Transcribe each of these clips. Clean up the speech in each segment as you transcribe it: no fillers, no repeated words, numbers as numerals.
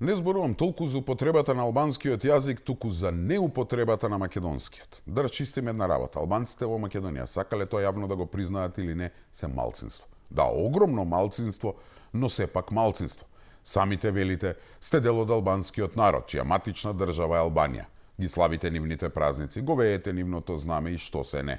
Не зборувам толку за употребата на албанскиот јазик, туку за неупотребата на македонскиот. Да расчистиме една работа. Албанците во Македонија, сакале тоа јавно да го признаат или не, се малцинство. Да, огромно малцинство, но сепак малцинство. Самите велите, сте дел од албанскиот народ, чија матична држава е Албанија. Ги славите нивните празници, го веете нивното знаме и што се не.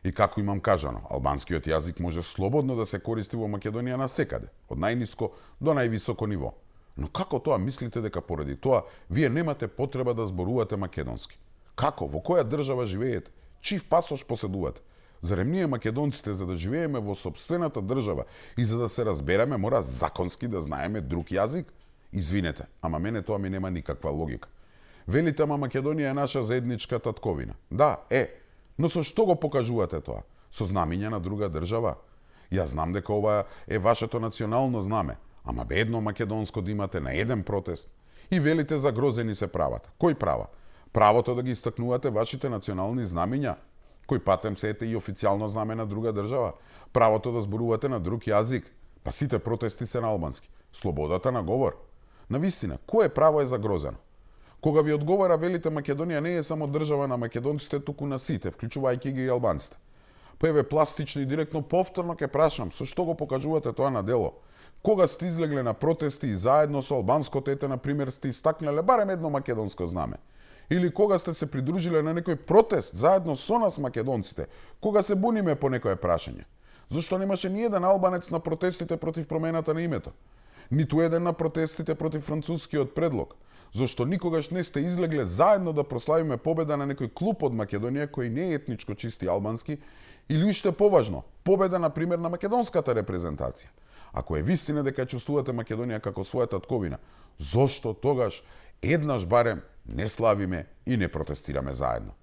И како имам кажано, албанскиот јазик може слободно да се користи во Македонија насекаде, од најниско до највисоко ниво. Но како тоа мислите дека поради тоа вие немате потреба да зборувате македонски? Како? Во која држава живеете? Чив пасош поседувате? Зарем ние македонците, за да живееме во сопствената држава и за да се разбереме, мора законски да знаеме друг јазик? Извинете, ама мене тоа ми нема никаква логика. Велите, ама Македонија е наша заедничка татковина. Да, но со што го покажувате тоа? Со знамиња на друга држава? Јас знам дека ова е вашето национално знаме, ама бедно македонско да имате на еден протест. И велите загрозени се правата. Кој права? Правото да ги истакнувате вашите национални знамиња? Кој патем се ете и официјално знаме на друга држава? Правото да зборувате на друг јазик? Па сите протести се на албански. Слободата на говор? Навистина, кое право е загрозено? Кога ви одговара, велите Македонија не е само држава на македонците, туку на сите, вклучувајќи ги и албанците. Па еве пластично и директно повторно ке прашам, со што го покажувате тоа на дело? Кога сте излегле на протести и заедно со албанското ете, например, сте истакнале барем едно македонско знаме? Или кога сте се придружиле на некој протест заедно со нас македонците, кога се буниме по некое прашање? Зошто немаше ни еден албанец на протестите против промената на името? Ниту еден на протестите против францускиот предлог? Зошто никогаш не сте излегле заедно да прославиме победа на некој клуб од Македонија кој не е етничко чисти албански, или уште поважно, победа, например, на македонската репрезентација? Ако е вистина дека чувствувате Македонија како своја татковина, зошто тогаш еднаш барем не славиме и не протестираме заедно?